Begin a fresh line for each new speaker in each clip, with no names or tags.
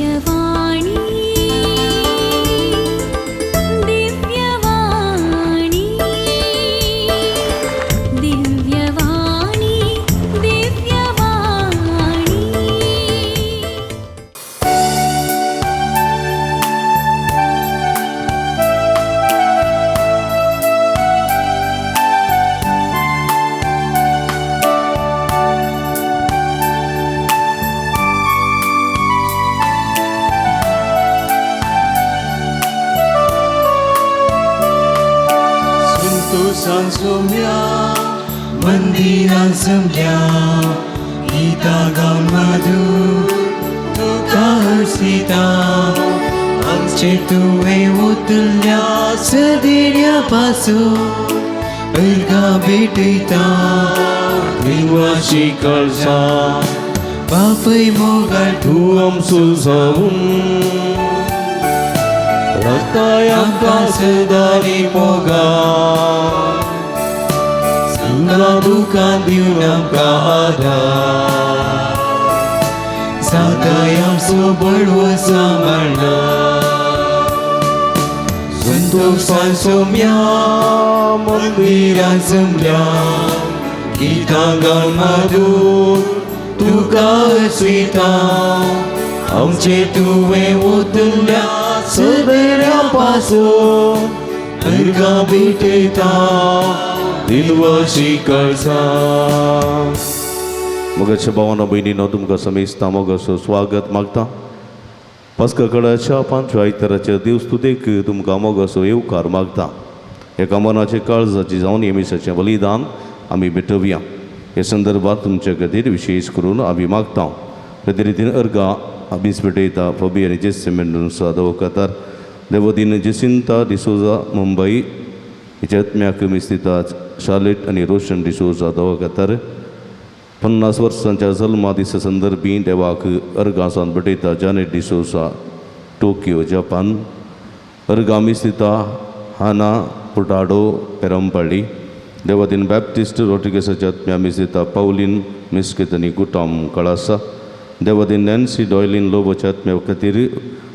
दिव्यवाणी दिव्यवाणी दिव्यवाणी दिव्यवाणी.
संतोषान सोम्या मंदिरान जमल्या, गीता गावन मधूर तुका हर्षिता. आमचे तुवें ओतल्या सदिण्या पासून अर्घां भेटयता.
निवाशी कळसा
बापय मोगाळ
तूं आमचो जावन रक्ताय आमकां सदांनी मोगा
सुखां दुखां दिवन आमकां आदार, जाताय आमचो बळवो सांबाळना. संतोषान सोम्या मंदिरान जमल्या, गीतां गावन मधूर तुका हर्षिता. आमचे तुवें ओतल्या सदऱ्या पासून अर्घां भेटयता.
दिनवाशी कळसा. मोगाच्या भावानो भयणीनो, तुमकां समेस्तां मोगाचो स्वागत मागता. पास्का कडाच्या पांचव्या आयताराच्या देवस्तुतेक तुमकां मोगाचो येवकार मागता. एका मनाचे काळजाची जावन हे मिसाचें बलिदान आमी भेटोवया. हे संदर्भात तुमच्या खातीर विशेश करून आमी मागता. ते रितीन अर्घां मीस भेटयता फबी आनी जेसे मेंडोन्सा दवकतार, देवदीन जेसिंता डिसोजा मुंबई हिच्या आत्म्याक मीस दिता शार्लेट आनी रोशन डिसोजा दवकतार. 50 वर्सांच्या जल्मा दिसा संदर्भी देवाक अर्घां सावन भेटयता जानेट डिसोजा, टोकियो, जपान. अर्घां मीस दिता हाना पुटाडो, पेरंपल्ली. देवादीन बॅप्टिस्ट रोड्रिगेसाच्या आत्म्या मीस दिता पावलीन मिस्केत आनी गुटाम, कळासा. देवादीन नॅन्सी डॉयलीन लोबोच्या आत्म्या खातीर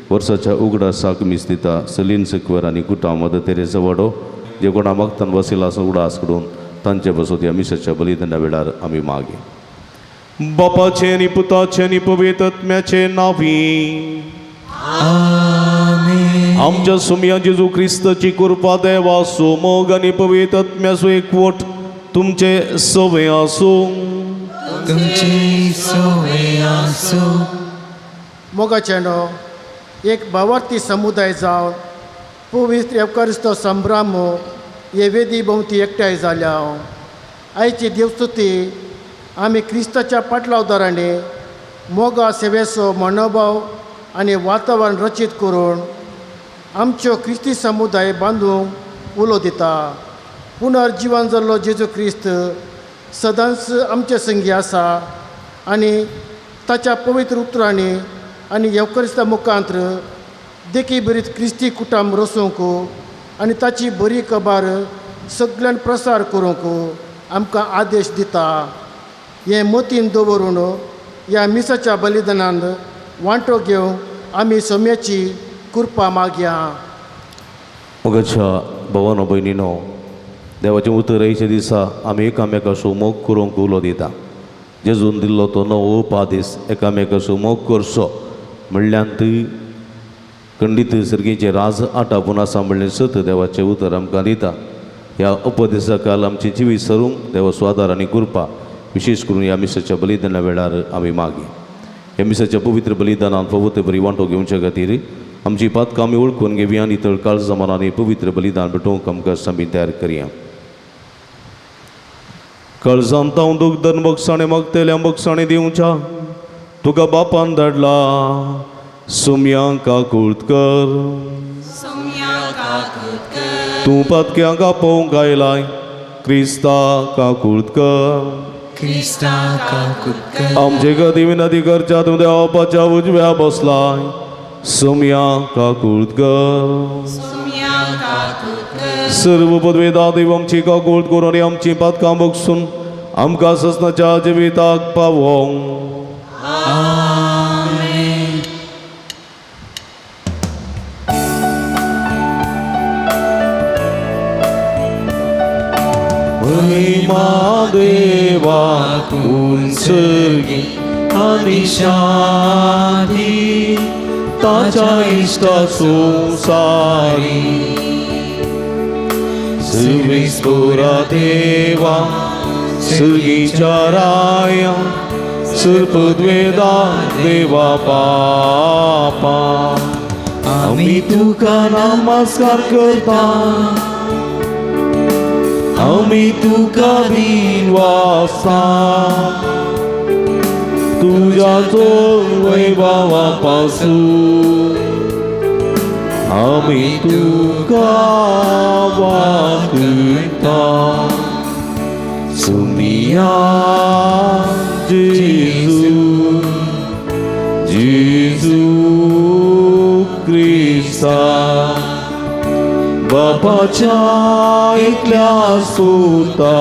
वर्साच्या उगडासाक मीस दिता सलीन सिक्वर आनी गुटाम, मदर तेरेसा वाडो. जे कोणा मागतान वसिला आसा उगडास करून तांचे बसत ह्या मिसाच्या बलिदाना वेळार आमी मागे. बापाचे आनी पुताचे आनी पवित्र आत्म्याचे नांवी. आमच्या सुमया जेजू क्रिस्ताची कृपा, देवाचो मोग आनी पवित्र आत्म्याचो एकवट तुमचे सवे आसूं.
तुमचे सोवे आसूं.
मोगाचेनो, एक भावार्थी समुदाय जावन पवित्र येवकारिस्तो संभ्रम हे वेदी भोंवती एकठांय जाल्या. आयची देवस्तुती आमी क्रिस्ताच्या पाटलावदारांनी मोगा सेवेचो मनोभाव आनी वातावरण रचीत करून आमच्यो क्रिस्ती समुदाय बांदूंक उलो दिता. पुनर्जिवन जाल्लो जेजू क्रिस्त सदांच आमचे संगी आसा आनी ताच्या पवित्र उतरांनी आनी येवकरिस्ता मुखांत्र देखी बरीत क्रिस्ती कुटुंब रचूंक आनी ताची बरी खबर सगळ्यान प्रसार करूंक आमकां आदेश दिता. हें मतीन दवरून ह्या मिसाच्या बलिदानान वांटो घेवन आमी सोम्याची कृपा मागया.
मोगाच्या भावानो भयणीनो, देवाचें उतर आयच्या दिसा आमी एकामेकाचो मोग करूंक उलो दिता. जेजून दिल्लो तो नवो उपादेस, एकामेकाचो मोग करचो म्हणल्यान ती खंडीत सर्गीचें राज आटापून आसा म्हणलें सत देवाचें उतर आमकां दिता. ह्या उपदेसा काल आमचें जिवीत सरूंक देवाचो आदार आनी कृपा विशेश करून ह्या मिसाच्या बलिदाना वेळार आमी मागी. ह्या मिसाच्या पवित्र बलिदानान फावो ते बरी वांटो घेवचे खातीर आमची पातकां आमी वळखून घेवया आनी तळ काळजा मनांनी पवित्र बलिदान भेटोवंक आमकां आमी तयार करया. काळजांत हांव दूख धरून बगसाणे मागतल्या बगसाणे दिवच्या तुका बापान धाडला. सुम्यांक काकूळत कर, तूं पातक्यांक आपोवंक आयलाय. क्रिस्ता काकूळत कर.
क्रिस्ता काकूत कर.
आमचे गती विनंती करच्या तूं देवाच्या उजव्या बसलाय. सुम्या काकूळत कर. सर्व पदवेदा देव आमची काकूळत करून आनी आमची पातकां बगसून आमकां ससनाच्या जिविताक पावोवंक.
आमेन.
देवा उंचगी
आनी शांती
ताच्या इश्टा संवसारी सुविस्पुरा देवा सुगीच्या राया सुरपद्वेदा देवा पापा आमी तुका नमस्कार करता आमी तुका दिनवासा तुज्या वैभवा पासून आमी तुका वाकता सुमिया जेजू जेजू क्रिस्ता बापाच्या एकल्या सुता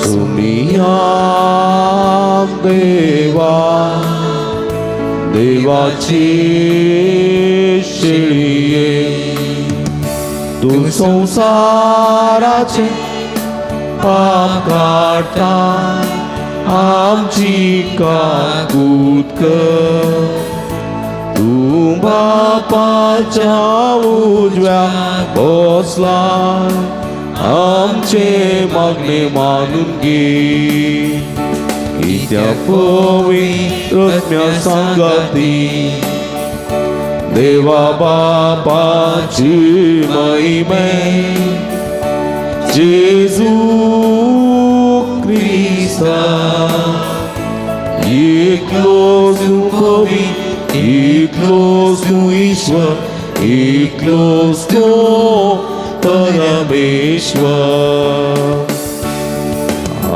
सुमिया देवा देवाची शेळये तूं संवसाराचे पाप काडटा आमची काकूत कर तूं बापाच्या उजव्या बसला आमचे मागणे मानून घे इत्या पवित्र सांगाती देवा बापाची महिमे जेजू क्रिस्ता एकलो तूं एकलो तूं ईश्वर एकलो तूं परमेश्वर.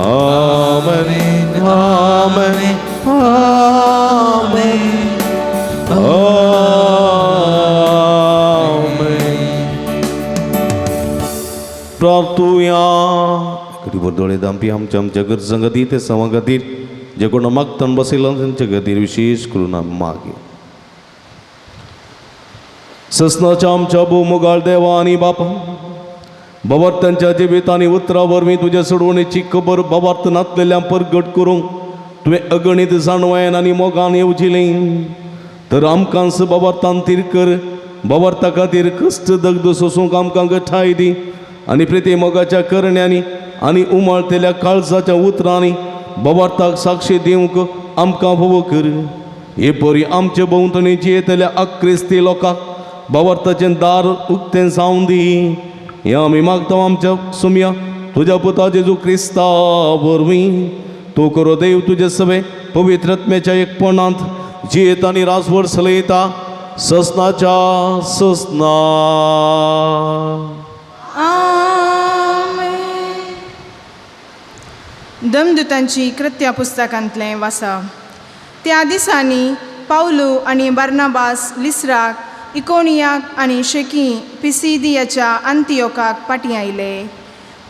आमेन आमेन आमेन आमेन. प्रार्थुया. खरीबर दोळे दामपी आमच्या आमच्या गरजां खातीर ते सवां खातीर जे कोण मागतान बसयला तेंच्या खातीर विशेश करून आमी मागया. ससनाच्या आमच्या भोवमोगाळ देवा आनी बापा बाबार्थांच्या जिवितांनी उतरां वरवीं तुज्या सोडवणेची खबर बाबार्थ नातलेल्या परगट करूंक तुवें अगणीत जाणवायन आनी मोगान येवजिलें तर आमकांच बाबार्थान तीर कर बाबार्था खातीर कश्ट दग्ध सोसूंक आमकां गठाय दी आनी प्रिती मोगाच्या करण्यांनी आनी उमाळतेल्या काळजाच्या उतरांनी बाबार्थाक साक्षी दिवंक आमकां भोव कर. हे परी आमचे भोंवतणी जियेतल्या अक्रिस्ती लोकांक बाबार्थाचें दार उक्तें जावन दी. हें आमी मागता आमच्या सुमया तुज्या पुता जेजू क्रिस्ता वरवीं. तूं करो देव तुजे सवे पवित्रत्म्याच्या एकपणांत जियेता आनी राजवट चलयता ससनाच्या ससना.
दमदूतांची कृत्या पुस्तकांतलें वासा. त्या दिसांनी पावलू आनी बार्नाबास लिस्राक इकोनियाक आनी शेकी पिसिदियाच्या अंतियोकाक फाटीं आयले.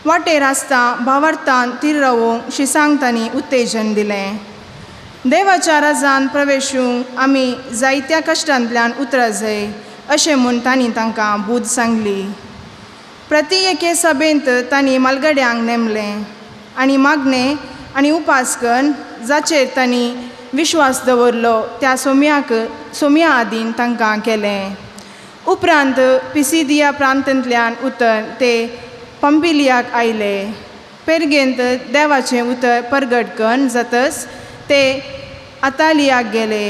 वाटेर आसता भावार्थान तीर रावूंक शिसांक तांणी उत्तेजन दिलें. देवाच्या राजान प्रवेशूंक आमी जायत्या कश्टांतल्यान उतरा जाय अशें म्हूण तांणी तांकां बूद सांगली. प्रती एके सभेंत तांणी मालगड्यांक नेमलें आनी मागणें आनी उपास करून जाचेर तांणी विश्वास दवरलो त्या सोम्याक सोम्या आदीन तांकां केलें. उपरांत पिसिदिया प्रांतांतल्यान उतर ते पंपिलियाक आयले. पेरगेंत देवाचें उतर परगट करून जातच ते आतालियाक गेले.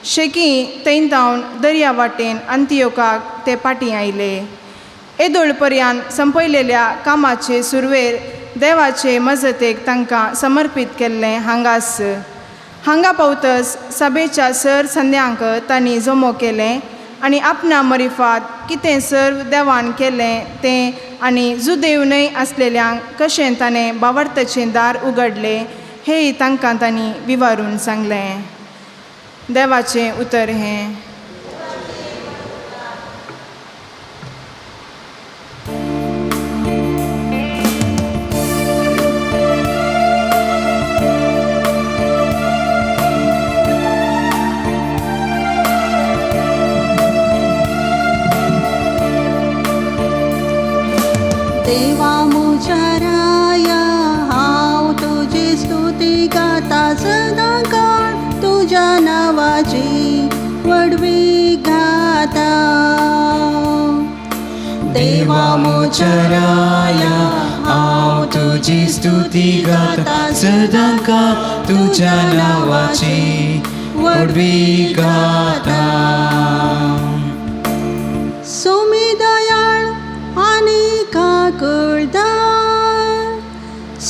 शेकी थंय तावन दर्या वाटेन अंतियोकाक ते फाटीं आयले. येदोळ पर्यंत संपयलेल्या कामाचे सुरवेर देवाचे मजतेक तांकां समर्पीत केल्लें हांगास. हांगा पावतच सभेच्या सर संद्यांक तांणी जमो केलें आनी आपणा मरिफात कितें सर्व देवान केलें तें आनी जुदेव न्हय आसलेल्यांक कशें ताणें बावर्ताचें दार उगडलें हेंय तांकां तांणी विवारून सांगलें. देवाचें उतर हें.
देवा म्हज्या राया
म्हज्या राया हांव तुजी स्तुती गाता सदांका तुज्या नांवाची व्हडवी गाता.
सोमी दयाळ आनी काकुळदार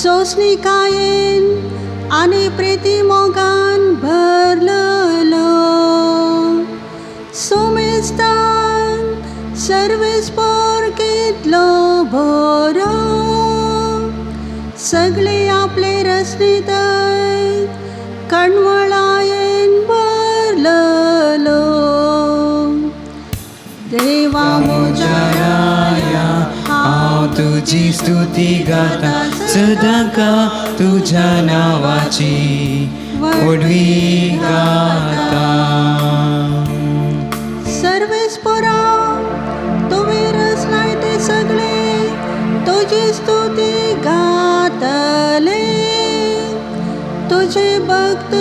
सोंसणिकायेन आनी प्रिती मोगान भरलेलो सोमेस्तान सर्वेस्पोर कितलो बरो सगळे आपले रसनीतय कणवळायेन भरलेलो. देवा
म्हज्या राया हांव तुजी स्तुती गाता सदांका तुज्या नांवाची व्हडवी गाता.
सर्वेस्पोरा तुवें रचलाय ते सगळे तुजी स्तुती गातले तुजे भक्त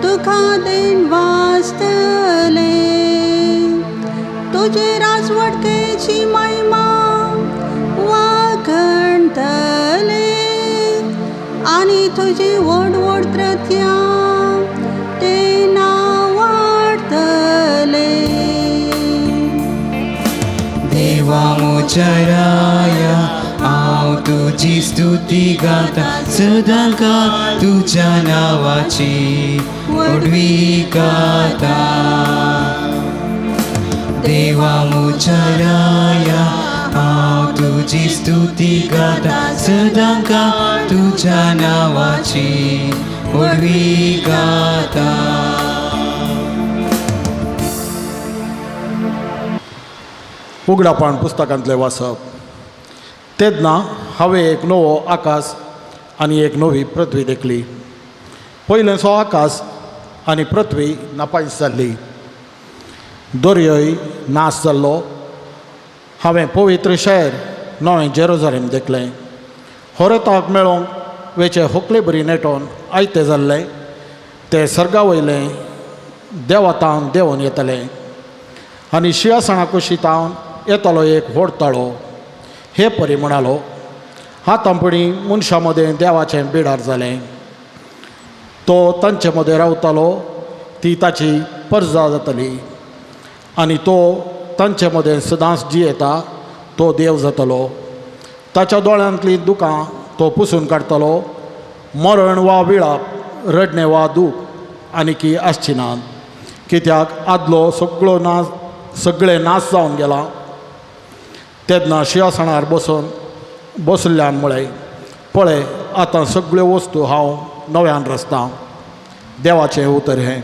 तुका देण वाचतले तुजे राजवटकेची महिमा वाखणतले आनी तुजी व्हड व्हड कृत्यां ते नांवाडतले.
देवा म्हज्या राया हांव तुजी स्तुती गाता सदांका तुज्या नांवाची व्हडवी गाता. देवा म्हज्या राया हांव तुजी स्तुती गाता सदांका तुज्या नांवाची व्हडवी गाता.
उगडापण पुस्तकांतलें वाचप. तेन्ना हांवें एक नवो आकाश आनी एक नवी पृथ्वी देखली. पयलेंचो आकाश आनी पृथ्वी नापायस जाल्ली, दर्योय नाश जाल्लो. हांवें पवित्र शहर नवें जेरुजलेम देखलें. होरेताक मेळोंक वेचे होकले बरी नेटोन आयतें जाल्लें तें सर्गा वयलें देवातावन देंवोन येतलें आनी शिंयासणा कुशीतावन येतालो एक व्हड ताळो हे परी म्हणालो, आतां पणी मनशां मदें देवाचें बिडार जालें. तो तांचे मदें रावतालो, ती ताची परजा जातली आनी तो तांचे मदें सदांच जियेता तो देव जातलो. ताच्या दोळ्यांतलीं दुकां तो पुसून काडटलो. मरण वा विळाप, रडणें वा दूख आनी की आसची नात, कित्याक आदलो सगळो नाच सगळें नाच जावन गेला. तेन्ना शिंयासणार बसून बसल्यान म्हळें, पळय आतां सगळ्यो वस्तू हांव नव्यान रचतां. देवाचें उतर हें.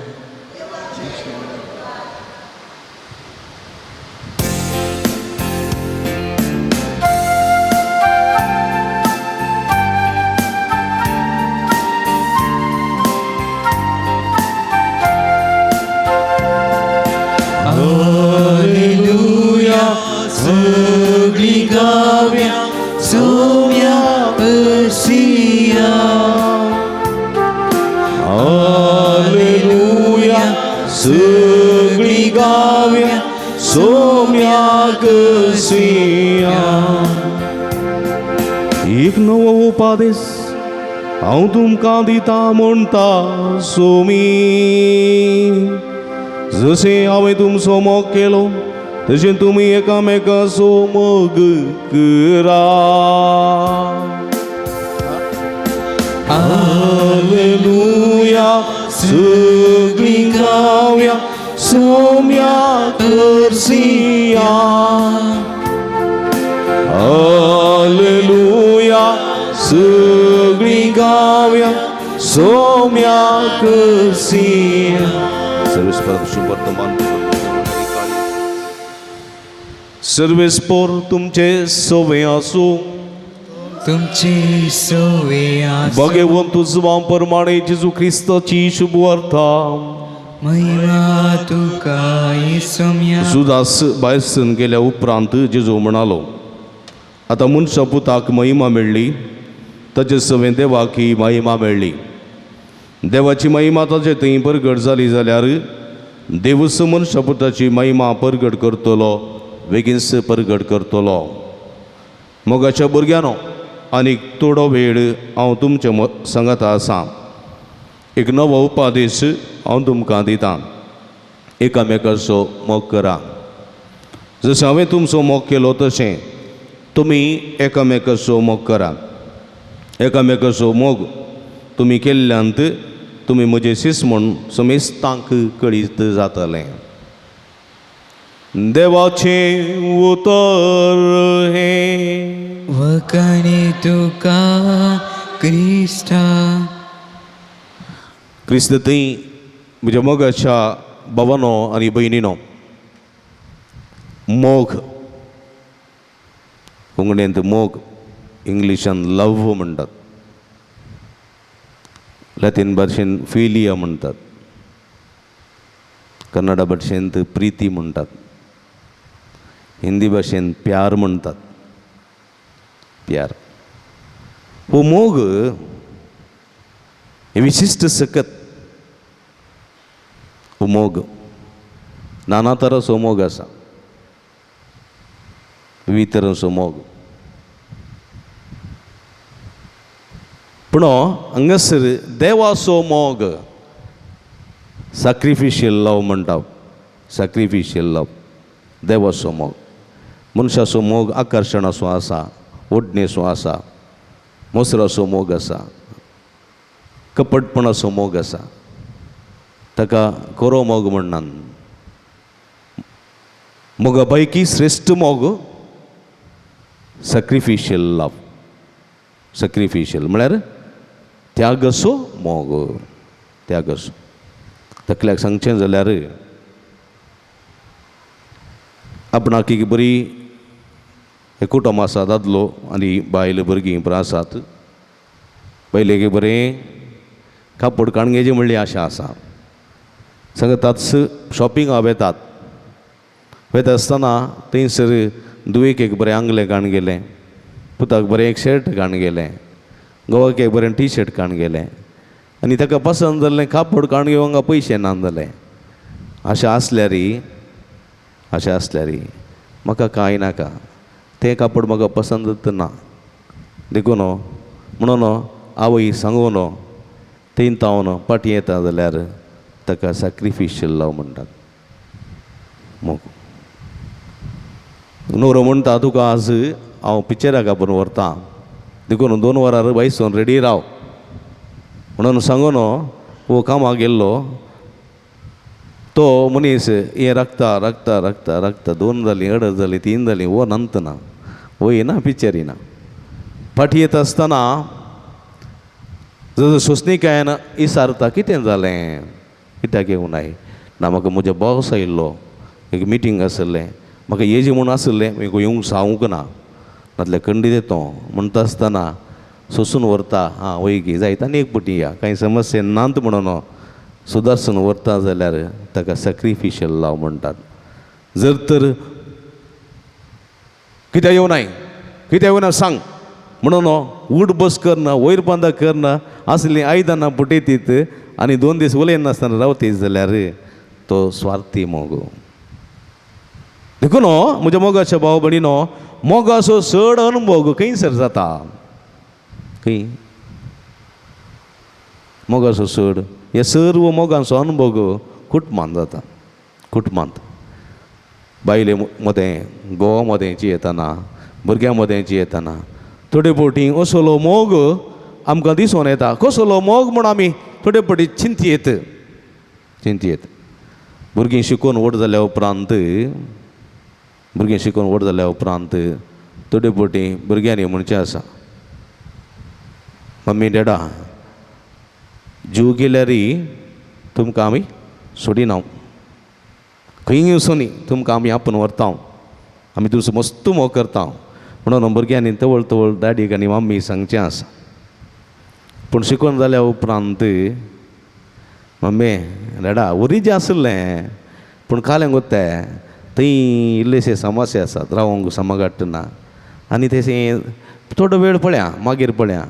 हालेलुया सगळी गाव्या सोम्या परसिया.
हालेलुया सगळी गाव्या सोम्या करसिया. एक नवो उपादेश हांव तुमकां दिता म्हणटा सोमी, जशें हांवें तुमचो मोग केलो तशें तुमी एकामेकाचो मोग करा. हालेलुया सगळी गाव्या सोम्या करसिया. हालेलुया सगळी गाव्या सोम्या करसिया. सर्वेस्पर शुभवर्तमान सर्वेस्पोर तुमचे सवे आसूं.
तुमचे सवे आसूं.
भगवंत जुवां प्रमाणे जेजू क्रिस्ताची शुभवार्ता.
महिमा तुका येसोम्या.
जुदास भायर सरून गेल्या उपरांत जेजू म्हणालो, आतां मनशा पुताक महिमा मेळ्ळी, ताचे सवें देवाक ही महिमा मेळ्ळी. देवाची महिमा ताचे थंय परगट जाली जाल्यार देवूच मनशा पुताची महिमा परगट करतलो, बेगीनच परगट करतलो. मोगाच्या भुरग्यांनो, आनीक थोडो वेळ हांव तुमचे सांगाता आसा. एक नवो उपादेश हांव तुमकां दितां, एकामेकाचो मोग करा. जशें हांवें तुमचो मोग केलो तशें तुमी एकामेकाचो मोग करा. एकामेकाचो मोग तुमी केल्ल्यांत तुमी म्हजे शिस म्हूण समेस्तांक कळीत जातलें. देवाचें उतर हें.
वखाणे तुका क्रिस्ता.
क्रिस्त थंय म्हज्या मोगाच्या भावानो आनी भयणीनो, मोग, कोंकणींत मोग, इंग्लिशान लव्ह म्हणटात, लॅटीन भाशेन फिलिया म्हणटात, कन्नडा भाशेंत प्रिती म्हणटात, हिंदी भाशेन प्यार म्हणटात. प्यार हो मोग हे विशिश्ट सकत हो मोग. नाना तराचो मोग आसा, विविध तरांचो मोग. पूण हांगासर देवाचो मोग सॅक्रिफिशियल लव म्हणटा. सॅक्रिफिशियल लव, देवाचो मोग. मनशाचो मोग आकर्शणाचो आसा, ओडणेचो आसा, मोसराचो मोग आसा, कपटपणाचो मोग आसा, ताका खरो मोग म्हणनात. मोगा पैकी श्रेश्ठ मोग सॅक्रिफिशियल लव. सॅक्रिफिशियल म्हळ्यार त्यागाचो मोग. त्यागाचो. तकल्याक सांगचें जाल्यार आपणाक एक बरी कुटुंब आसा, दादलो आनी बायल भुरगीं पण आसात. बायलेक बरें कापड काणगेची म्हणली आशा आसा. सांगतात शॉपिंगाक वेतात, वेता आसतना थंयसर धुवेक एक बरें आंगलें काण गेलें, पुताक बरें एक शर्ट काण गेलें, घोवाक एक बरें टी शर्ट काण गेलें आनी ताका पसंत जाल्लें कापड काण घेवंक पयशे ना जालें. आशा आसल्यारी, आशा आसल्यारी म्हाका कांय नाका, तें कापड म्हाका पसंत ना, देखून म्हणून आवय सांगून थंय तावन पाटी येता जाल्यार ताका सॅक्रिफिशियल लव म्हणटात. मोग. न्हवरो म्हणटा तुका आज हांव पिक्चराक आपोवन व्हरता, देखून 2 वरां बायसून रेडी राव म्हणून सांगून हो कामाक गेल्लो. तो मनीस हें राखता राखता राखता राखता 2 जालीं, 2.5 जालीं, 3 जालीं, हो नंत ना, हो येना पिक्चर येना. फाटी येता आसतना जसो सोंसणीकायेन इसारता कितें जालें, कित्याक येवनाय ना, म्हाका म्हज्या बॉस आयिल्लो, एक मिटींग आसलें, म्हाका येजी म्हूण आसलें, म्हाका येवंक जावंक ना, नातल्यार खंडीत येतो म्हणटा आसतना सोंसून व्हरता. आं वय गी जायत आनी एक पटी या, कांय समस्या नात म्हणून सुदारसून व्हरता जाल्यार ताका सॅक्रिफिशियल लव म्हणटात. जर तर कित्याक येवनाय, कित्याक येवना सांग म्हणून उठ बस करना, वयर बांदा करना, असलीं आयदनां पुटयतीत आनी 2 दीस उलयनासतना रावतीत जाल्यार तो स्वार्थी मोग. देखून म्हज्या मोगाच्या भाव भयणीनो, मोगाचो चड अनुभव खंयसर जाता? खंय मोगाचो चड हे सर्व मोगांचो अनुभव कुटुंबांत जाता. कुटुंबांत बायले मदें, घोवा मदें जियेतना, भुरग्यां मदें जियेतना थोडे फावटी असलो मोग आमकां दिसून येता. कसलो मोग म्हूण आमी थोडे फावटी चिंतयेत चिंतयेत. भुरगीं शिकून व्हड जाल्या उपरांत, भुरगीं शिकून व्हड जाल्या उपरांत थोडे फावटी भुरग्यांनी म्हणचें आसा, मम्मी डॅडा जीव गेल्यार तुमकां आमी सोडिना, खंय वचूनी तुमकां आमी आपूण व्हरता, आमी तुमचो मस्त मोग करता म्हणून भुरग्यांनी तवळ तवळ डॅडीक आनी मम्मी सांगचें आसा. पूण शिकून जाल्या उपरांत मम्मी डॅडा वरी जें आसलें पूण कालें गोत्ते थंय इल्लेशे समस्या आसात, रावंक समगाट ना आनी तेशें थोडो वेळ पळया मागीर पळया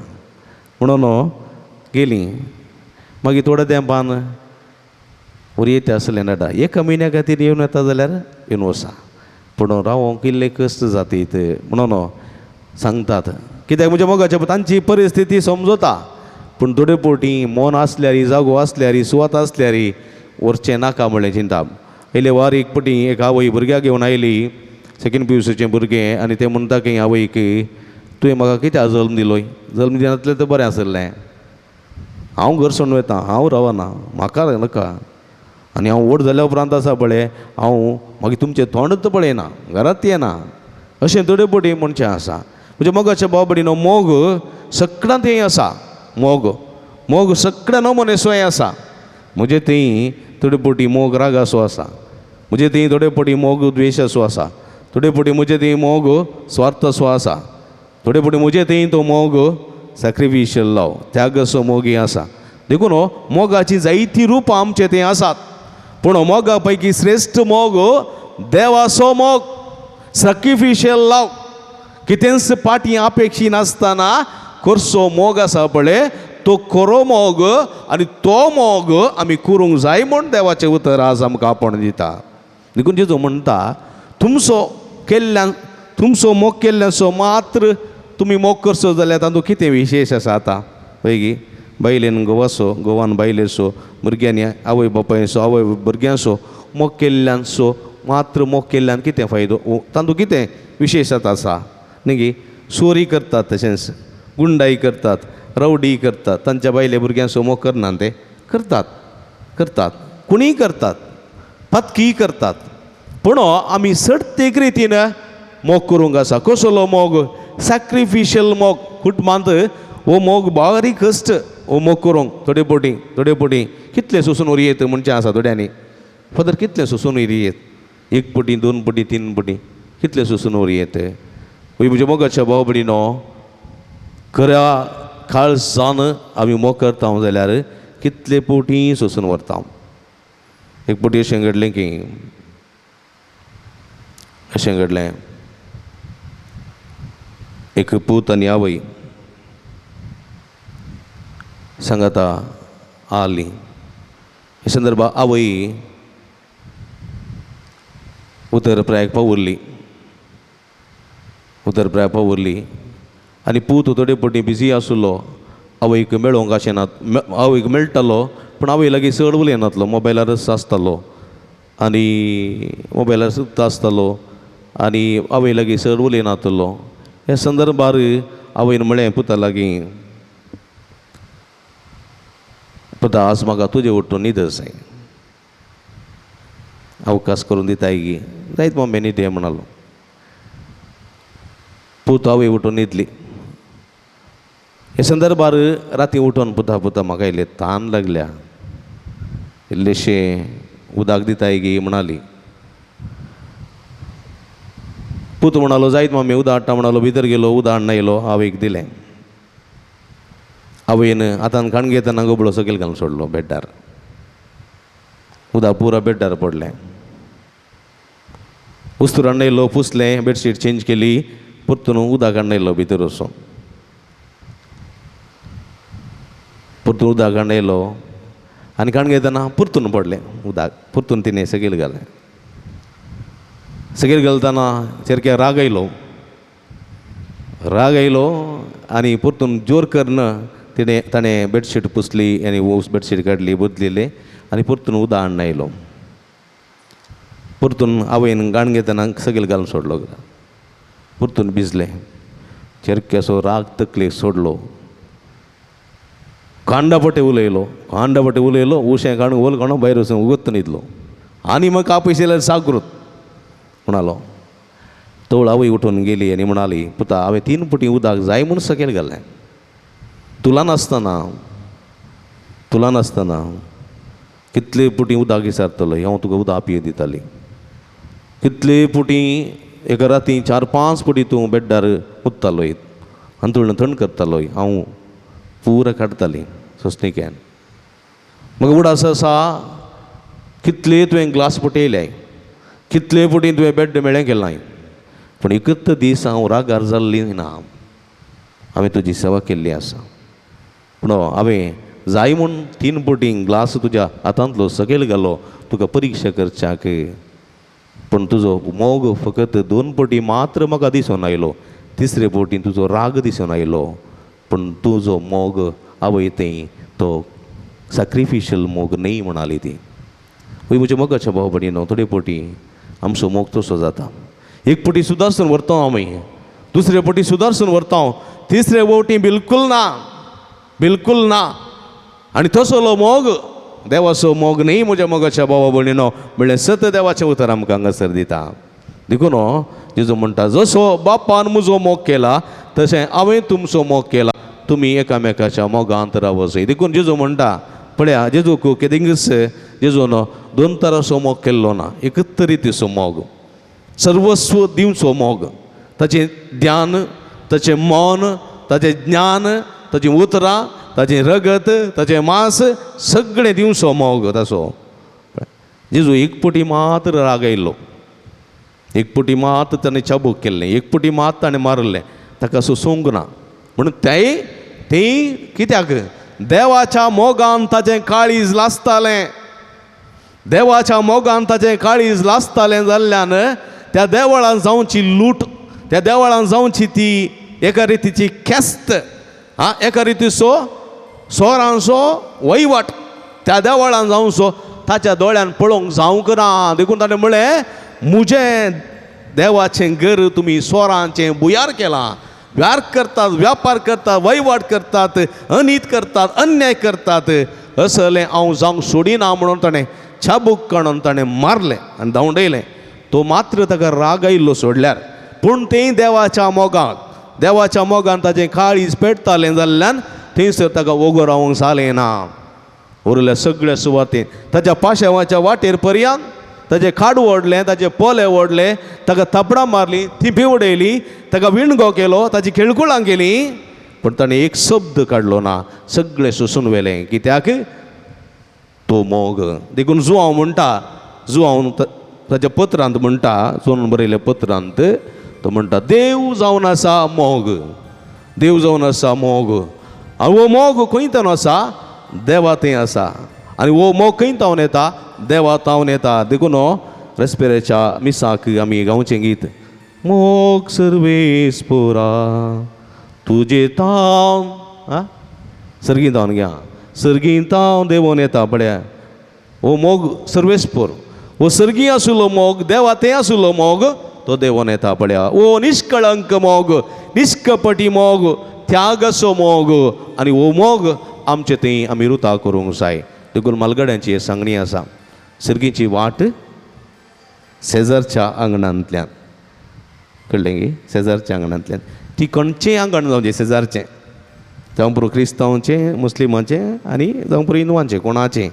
म्हणून गेलीं. मागीर थोड्या तेंपान वरी येता आसलें डॅडा एका म्हयन्या खातीर येवन येता जाल्यार येवन वसा, पूण रावोंक इल्लें कश्ट जातीत म्हणून सांगतात. कित्याक म्हज्या मोगाचे तांची परिस्थिती समजता, पूण थोडे फावटी मन आसल्यार, जागो आसल्यार, सुवात आसल्यार व्हरचें नाका म्हणलें चिंता. पयले वार एक पटी एक आवय भुरग्याक घेवन आयली, सेकेंड पियूसीचें भुरगें, आनी तें म्हणटा की आवयक, तुवें म्हाका कित्याक जल्म दिलोय, जल्म दिनासलें तर बरें आसलें, हांव घर सोडून वता, हांव रावना, म्हाका नाका, आनी हांव व्हड जाल्या उपरांत आसा पळय हांव मागीर तुमचें तोंडच पळयना, घरांत येना, अशें थोडे फावटी मनशां आसा. म्हज्या मोगाच्या भाव भयणीनो, मोग सगळ्यांत हें आसा, मोग मोग सगळ्या नमुनेसो हें आसा. म्हजे थंय थोडे फावटी मोग रागासो आसा, म्हजे थंय थोडे फावटी मोग द्वेशासो आसा, थोडे फावटी म्हजे थंय मोग स्वार्थासो आसा, थोडे फावटी म्हजे थंय तो मोग सॅक्रिफिशियल लव, त्यागासो मोगी आसा. देखून मोगाची जायतीं रुपां आमचे थंय आसात, पूण मोगा पैकी श्रेश्ठ मोग देवाचो मोग, सॅक्रिफिशियल लव, कितेंच पाटी अपेक्षी नासतना करचो मोग आसा पळय तो खरो मोग, आनी तो मोग आमी करूंक जाय म्हूण देवाचें उतर आज आमकां आपोवन दिता. देखून जेजू म्हणटा, तुमचो केल्ल्यान, तुमचो मोग केल्ल्याचो मात्र तुमी मोग करचो जाल्यार तातूंत कितें विशेश आसा आतां पळय बायलेन घोवाचो, घोवान बायलेचो, भुरग्यांनी आवय बापायचो, आवय भुरग्यांचो मोग केल्ल्यांचो मात्र मोग केल्ल्यान कितें फायदो, तातूंत कितें विशेश आतां आसा न्ही गी. चोरी करतात, तशेंच गुंडाई करतात, रवडी करतात, तांच्या बायले भुरग्यांचो मोग करना, ते करतात करतात, कोणीय करतात, पातकीय करतात, पूण आमी सडतेक रितीन मोग करूंक आसा. कसलो मोग? सॅक्रिफिशियल मोग. कुटुंबांत हो मोग बारीक कश्ट, हो मोग करूंक थोडे फावटी थोडे फावटी कितले सोसून उरयेत म्हणचें आसा थोड्यांनी, फादर कितले सोसून उरयेत, एक पटी, दोन पटी, तीन पटी, कितले सोसून उरयेत. म्हज्या मोगाच्या भाव भयणीनो, खऱ्या काळजान आमी मोग करता जाल्यार कितले फावटी सोसून व्हरता. एक फावटी अशें घडलें की अशें घडलें, एक पूत आनी आवय सांगाता आली. हे संदर्भात आवय उतर प्रायक पावुरली, उतर प्राय पावुरली, आनी पूत थोडे फावटी बिजी आसलो, आवयक मेळोंक अशें ना, आवयक मेळटालो पूण आवय लागीं चड उलयनातलो, मोबायलारच आसतालो आनी मोबायलार सुद्दां आसतालो आनी आवय लागीं चड उलयनातलो. ह्या संदर्भार आवयन म्हळें पुता लागीं, पुता आज म्हाका तुजें उठून न्हीद जाय, अवकाश करून दिताय गी, जायत मम्मी न्हिदे म्हणालो. पूत आवय उठून न्हिदली. हे संदर्भार राती उठून पुता पुता म्हाका इल्ले तान लागल्या, इल्लेशें उदक दिताय गी म्हणाली. पूत म्हणालो जायत मम्मी उदक हाडटा म्हणालो, भितर गेलो, उदक हाडून आयलो, आवयक दिलें. आवयन हातान काण घेतना गोबळो सकयल घालून सोडलो बेड्डार, उदक पुरा बेड्डार पडलें. उस्तूर हाडून आयलो, पुसलें, बेडशीट चेंज केली, परतून उदक हाडून आयलो भितर वचून, परतून उदक हाडून आयलो आनी काण घेतना परतून पडलें उदक, परतून तिणें सकयल घालें. सकयल घालतना सारकें राग आयलो, राग आयलो आनी परतून जोर करून तिणें ताणें बेडशीट पुसली आनी बेडशीट काडली, बदलिलें आनी परतून उदक हाडून आयलो. परतून आवयन गाण घेतना सकयल घालून सोडलो, परतून भिजलें. चेरक्याचो राग तकलेक सोडलो, कांडापटे उलयलो, कांडापटे उलयलो, उशें काडून ओल काडून भायर वचून उगत न्हिदलो आनी मग कापयस जाल्यार जागृत म्हणालो. तवळ आवय उठून गेली आनी म्हणाली, पुता हांवें तीन पटी उदक जाय म्हूण सकयल घालें, तुला नासतना, तुला नासतना कितले पुटी उदक विचारतलो, हांव तुका उदक पिये दिताली, कितले पुटी एका राती 4-5 पुटी तूं बेड्डार उदतालो, अंतुळण थंड करतालो, हांव पुरा काडटाली सोंसणिकेन. म्हाका उडास आसा कितले तुवें ग्लास पुटयले, कितले पुटी तुवें बेड्ड मेळ्ळें केलां, पूण एकच दीस हांव रागार जाल्ली ना, हांवें तुजी सेवा केल्ली आसा, पूण हांवें जाय म्हूण 3 पटी ग्लास तुज्या हातांतलो सकयल घालो तुका परिक्षा करच्याक, पूण तुजो मोग फकत 2 पटी मात्र म्हाका दिसून आयलो, तिसरे फावटी तुजो राग दिसून आयलो, पूण तुजो मोग आवय थंय तो सॅक्रिफिशियल मोग न्ही म्हणाली ती. वय म्हज्या मोगाच्या भाव भयणीनो, थोडे फावटी आमचो मोग तसो जाता. एक फावटी सुदारसून व्हरता आमी, दुसरे फावटी सुदारसून व्हरता, तिसरे फावटी बिलकूल ना, बिलकूल ना. आनी तसलो मोग देवाचो मोग न्ही म्हज्या मोगाच्या भावा भयणीनो, म्हणल्यार सत देवाचें उतर आमकां हांगासर दिता. देखून जेजू म्हणटा, जसो बापान म्हजो मोग केला तशें हांवें तुमचो मोग केला, तुमी एकामेकाच्या मोगांत रावचो. देखून जेजू म्हणटा, पळया जेजूक केदिंगूच जेजून दोन तरांचो मोग केल्लो ना, एकच रितीचो मोग, सर्वस्व दिवचो मोग, ताचें ध्यान, ताचें मन, ताचें ज्ञान, ताचीं उतरां, ताचें रगत, ताचें मांस, सगळें दिवचो मोग ताचो. जेजू एक पटी मात्र राग आयलो, एक पटी मात ताणें चाबूक केल्लें, एक पटी मात ताणें मारलें, ताका सोसूंक ना. म्हणून तेय तेय कित्याक देवाच्या मोगान ताचें काळीज लासतालें, देवाच्या मोगान ताचें काळीज लासतालें जाल्ल्यान त्या देवळान जावची लूट, त्या देवळान जावची ती एका रितीची खेस्त, आं एका रितीचो सोरांचो वयवाट त्या देवळान जावचो ताच्या दोळ्यान पळोवंक जावंक ना. देखून ताणें म्हळें, म्हजें देवाचें घर तुमी सोरांचें भुयार केलां, व्यार करतात, व्यापार करतात, वयवाट करतात, अनीत करतात, अन्याय करतात, असलें हांव जावंक सोडिना म्हणून ताणें चाबूक काडून ताणें मारलें आनी धांवडयलें. तो मात्र ताका राग आयिल्लो सोडल्यार, पूण तें देवाच्या मोगान, देवाच्या मोगान ताचें काळीज पेटतालें जाल्ल्यान थंयसर ताका वोगो रावंक जालें ना. उरल्या सगळ्या सुवातेर ताच्या पाशेवाच्या वाटेर पर्यंत ताचें खाड ओडलें, ताचे पोले ओडले, ताका थापडां मारली, थिंपी उडयली, ताका विणगो केलो, ताची खेळकुळां केली, पूण ताणें एक शब्द काडलो ना, सगळें सोसून व्हेलें. कित्याक? तो मोग. देखून जुआंव म्हणटा, जुआंव ताच्या पत्रांत म्हणटा, जुआन बरयल्या पत्रांत तो म्हणटा, देव जावन आसा मोग, देव जावन आसा मोग. आनी हो मोग खंय तावन आसा? देवा थंय आसा. आनी हो मोग खंय तावन येता? देवा तावन येता. देखून रेस्पेराच्या मिसाक आमी गावचें गीत, मोग सर्वेस्पोरा तुजे तावन, आं सर्गीं तावन घ्या, सर्गीं तावन देवोन येता. पळया हो मोग सर्वेस्पोर, हो सर्गीं आशिल्लो मोग, देवा थंय आशिल्लो मोग, तो देवोन येता. पळया हो निष्कळंक मोग, निष्कपटी मोग, त्यागाचो मोग, आनी हो मोग आमचे थंय आमी रुता करूंक जाय. देखून मालगड्यांची हे सांगणी आसा, सर्गीची वाट शेजारच्या आंगणांतल्यान, कळ्ळें गी? शेजारच्या आंगणांतल्यान, ती खंयचें आंगण जावचें शेजारचें, जावं पुरो क्रिस्तांवचें, मुस्लिमांचें आनी जावं पुरो हिंदवांचें, कोणाचें,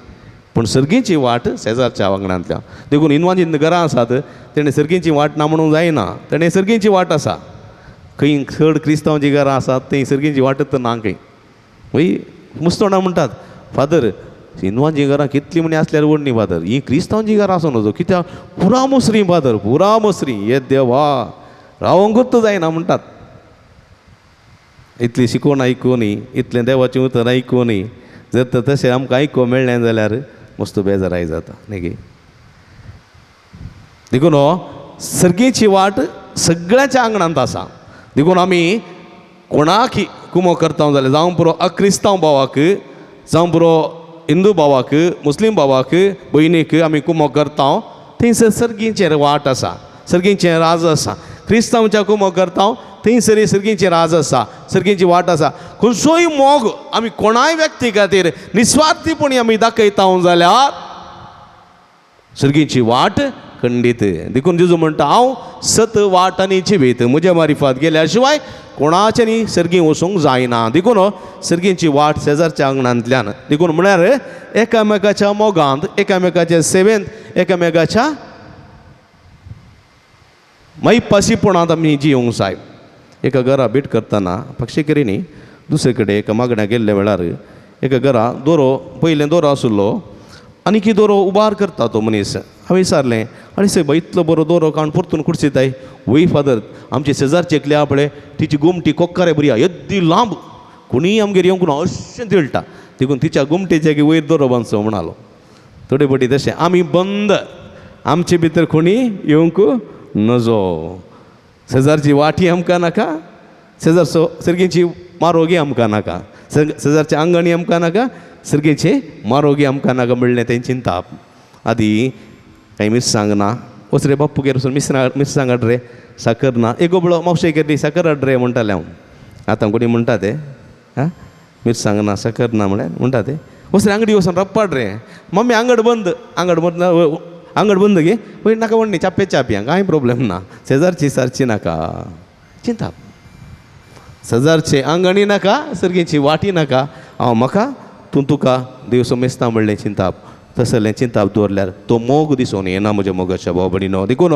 पूण सर्गीची वाट शेजारच्या आंगणांतल्यान. देखून हिंदवांची घरां आसात तेणें सर्गीची वाट ना म्हणूंक जायना, तेणें सर्गीची वाट आसा. खंय चड क्रिस्तांवचीं घरां आसात थंय सर्गीची वाटच ना खंय. वय मुस्तोणां म्हणटात, फादर हिंदवांचीं घरां कितलीं म्हणी आसल्यार व्हड न्ही फादर, ही क्रिस्तांवचीं घरां आसूं नजो, कित्याक पुरा मुसरी फादर, पुरा मुसरी, हे देवा रावंकूच जायना म्हणटात. इतली शिकवण आयकून, इतलें देवाचें उतर आयकून जर तर तशें आमकां आयकूंक मेळ्ळें जाल्यार मस्त बेजाराय जाता न्ही गे. देखून सर्गीची वाट सगळ्याच्या आंगणांत आसा. देखून आमी कोणाक कुमो करता जाल्यार, जावं पुरो अक्रिस्तांव भावाक, जावं पुरो हिंदू भावाक, मुस्लीम भावाक, भयणीक आमी कुमो करता, थंयसर सर्गीचेर वाट आसा, सर्गीचें राज आसा. क्रिस्तांवच्या कुमो करता थंयसर सर्गीचें राज आसा, सर्गीची वाट आसा. खंयचोय मोग आमी कोणाय व्यक्ती खातीर निस्वार्थीपणी आमी दाखयता जाल्यार सर्गीची वाट खंडीत. देखून जेजू म्हणटा, हांव सत वाट आनी जिवीत, म्हज्या मारिफात गेल्या शिवाय कोणाचें न्ही सर्गीं वचूंक जायना. देखून सर्गींची वाट शेजारच्या आंगणांतल्यान. देखून म्हळ्यार एकामेकाच्या मोगांत, एकामेकाच्या सेवेंत, एकामेकाच्या मायपासीपणांत आमी जियोंक जाय. एका घरा भेट करतना पक्षेकरी न्ही, दुसरे कडेन एका मागण्या गेल्ल्या वेळार एका घरा दोरो, पयलें दोरो आशिल्लो आनी की दोरो उबार करता तो मनीस. हांवें विचारलें, आनी सायबा इतलो बरो दोरो काण परतून कुडसिताय? वय फादर, आमचे शेजारचे एकले आहा पळय, तिची गोमटी कोक्कारे बरी आहा, येद्दी लांब, कोणीय आमगेर येवंक ना अशें तिळटा, देखून तिच्या गोमटेच्या वयर दोरो बांदचो म्हणालो. थोडे फावटी तशें आमी बंद, आमचे भितर कोणी येवंक नजो, शेजारची वाटी आमकां नाका, शेजारचो सर्गींची मारोगी आमकां नाका, शेजारचे आंगणी आमकां नाका, सर्गीचे मारोगी आमकां नाका म्हणलें तें चिंताप. आदी कांय मिरसांग ना, वच रे बाप्पूगेर वचून मिरसांग हाड रे, साकर ना, एक गोबळो मावशे गेली साकर हाड रे म्हणटालें हांव. आतां कोणी म्हणटा ते आं मिरसांग ना साकर ना म्हळ्यार म्हणटा ते वच रे आंगडी वचून रप्पाड रे, मम्मी आंगड बंद, आंगड बंद, आंगड बंद गे पळय नाका म्हणणी चापे चापया कांय प्रोब्लेम ना, शेजारची सारची नाका. चिंताप शेजारचे आंगणी नाका, सर्गीची वाटी नाका, हांव म्हाका तूं तुका देव सोमेस्ता म्हणलें चिंताप. तसलें चिंताप दवरल्यार तो मोग दिसून येना म्हज्या मोगाच्या भाव भयणीनो. देखून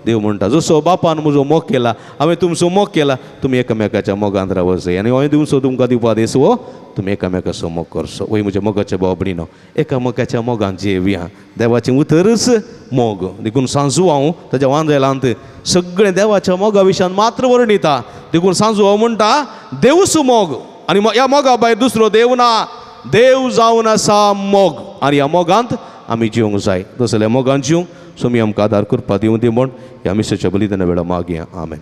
देव म्हणटा जसो बापान म्हजो मोग केला हांवें तुमचो मोग केला, तुमी एकामेकाच्या मोगांत रावचो आनी हांवें तुमचो तुमकां दिवपा दीस हो तुमी एकामेकाचो मोग करचो. वय म्हज्या मोगाच्या भाव भयणीनो, एकामेकाच्या मोगान जियेवया. देवाचें उतरच मोग. देखून सांजू हांव ताज्या वांजेलांत सगळें देवाच्या मोगा विशयान मात्र वर्णिता. देखून सांजू हांव म्हणटा देवूच मोग आनी ह्या मोगा भायर दुसरो देव ना. देव जावन आसा मोग आनी ह्या मोगांत आमी जिवंक जाय. तसल्या मोगान जिवंक सोमी आमकां आदार करपा दिवं दी म्हूण ह्या मिसाच्या बलिदाना वेळार मागया. आमेन.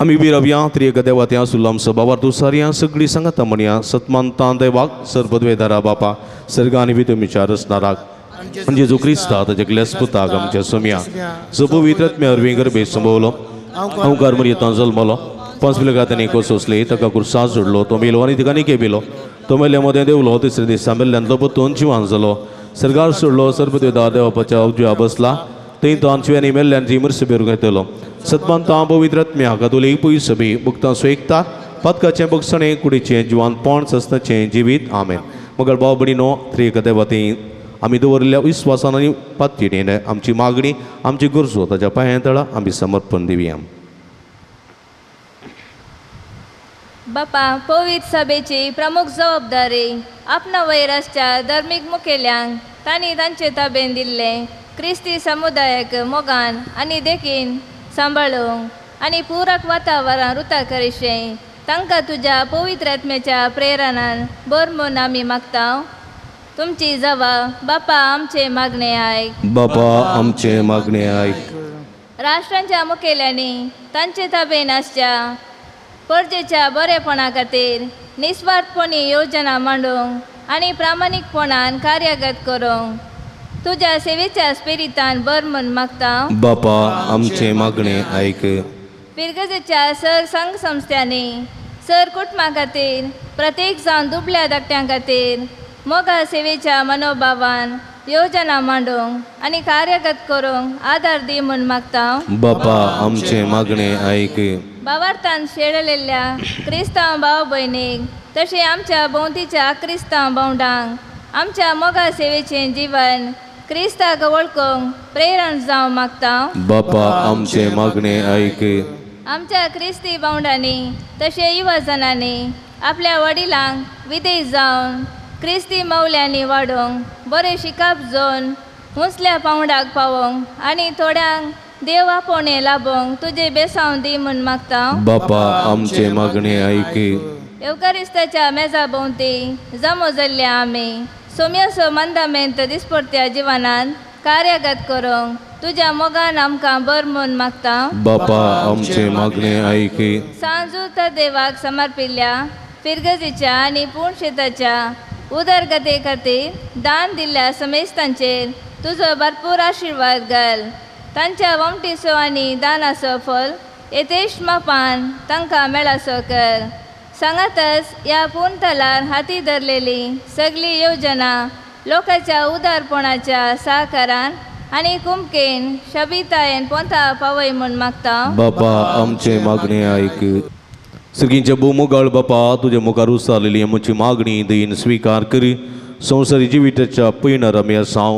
आमी उबी रावया. त्रिएक देवा त्या आसुल्लो आमचो बाबार दुसारया सगळीं सांगाता म्हणया सतमानता देवाक सर्वद्वेदारा बापा सर्ग आनी वितुमीच्या रचनाराक जेजू क्रिस्ता ताच्या ग्लेसपुताक आमच्या सोमया जो पवित्र आत्म्या वरवीं गर्भे संभवलो, अंवकार मरियेंत जल्मलो, पांच पिलगातांनी कोसोसले, ताका कुर्सा जोडलो, तो मेलो आनी तिका निके बिलो, तो मेल्या मदें देवलो, तिसरे दीस मेल्ल्यान परतून जिवान जालो, सर्गार सोडलो, सर्वदेवदार देवापाच्या उजव्या बसला, थंय तो आमची मेल्ल्यांची मर्स बेरूंक येतलो. सतमानता पवित्र आत्म्या कातोलीक पयस बी भक्तां सुयकता पातकाचें बगसणें कुडीचें जिवानपण सस्नाचें जिवीत. आमेन. मगळ भाव भयणीनो, त्रिएक देवा आमी दवरिल्ल्या विस्वासान आनी पातयेन आमची मागणी आमची गरजो ताच्या पांया तळा आमी समर्पण दिवया.
बापा पवित्र सभेची प्रमुख जबाबदारी आपणा वयर आसच्या धर्मीक मुखेल्यांक तांणी तांचे ताबेन दिल्लें क्रिस्ती समुदायाक मोगान आनी देखीन सांबाळूंक आनी पुरक वातावरण रुता करिशें तांकां तुज्या पवित्र आत्म्याच्या प्रेरणान बर म्हूण आमी मागता. तुमची जबाब बापा आमचे मागणे आयक.
बापा आमचे मागणे आयक.
राष्ट्रांच्या मुखेल्यांनी तांचे ताबेन आसच्या परजेच्या बरेपणा खातीर निस्वार्थपणी योजना मांडूंक आनी प्रामाणीकपणान कार्यगत करूंक तुज्या सेवेच्या स्पिरितान बर म्हूण मागता.
बापा आमचे मागणे आयक.
पिरगजेच्या सर संघ संस्थ्यांनी सर कुटुंबा खातीर प्रत्येक जावन दुबल्या धाकट्यां खातीर मोगा सेवेच्या मनोभावान योजना मांडूंक आनी कार्यगत करूंक आदार दी म्हूण मागता.
बापा आमचे मागणे आयक.
भावार्थान शेळलेल्या क्रिस्तांव भाव भयणीक तशें आमच्या भोंवतीच्या क्रिस्तांव भावंडांक आमच्या मोगा सेवेचें जीवन क्रिस्ताक वळखूंक प्रेरण जावं मागता.
बापा आमचे मागणे आयक.
आमच्या क्रिस्ती भावंडांनी तशें युवजनांनी आपल्या वडिलांक विदेश जावन क्रिस्ती मौल्यांनी वाडोवंक बरें शिकप जावन उंचल्या पांवडाक पावोवंक आनी थोड्यांक देव आपोवणें लाभोवंक तुजें बेसांव दी म्हूण मागता.
बापा आमचे मागणे आयक.
येवकारिस्ताच्या मेजा भोंवती जमो जाल्ल्या आमी सोम्यासो मंदामेंत दिसपडत्या जिवनान कार्यगत करूंक तुज्या मोगान आमकां बर म्हूण मागता.
बापा आमचे मागणे आयक.
सांजूत देवाक समर्पिल्ल्या फिरगजीच्या आनी पूण शेताच्या उदरगते खातीर दान दिल्ल्या समेस्तांचेर तुजो भरपूर आशिर्वाद घाल. तांच्या वमटीचो आनी दानाचो फल येतेश मापान तांकां मेळासो कर. सांगातच ह्या पूर्णतलार हाती धरलेली सगळी योजना लोकांच्या उदारपणाच्या सहकारान आनी कुमकेन शबितायेन पोंता पावय म्हूण मागता.
बापा आमचे मागणे आयक. सगळींचे भोव बापा तुज्या मुखार उसारलेली आमची मागणी दयेन स्विकार करी. संवसारी जिविताच्या पयणार आमी आसा.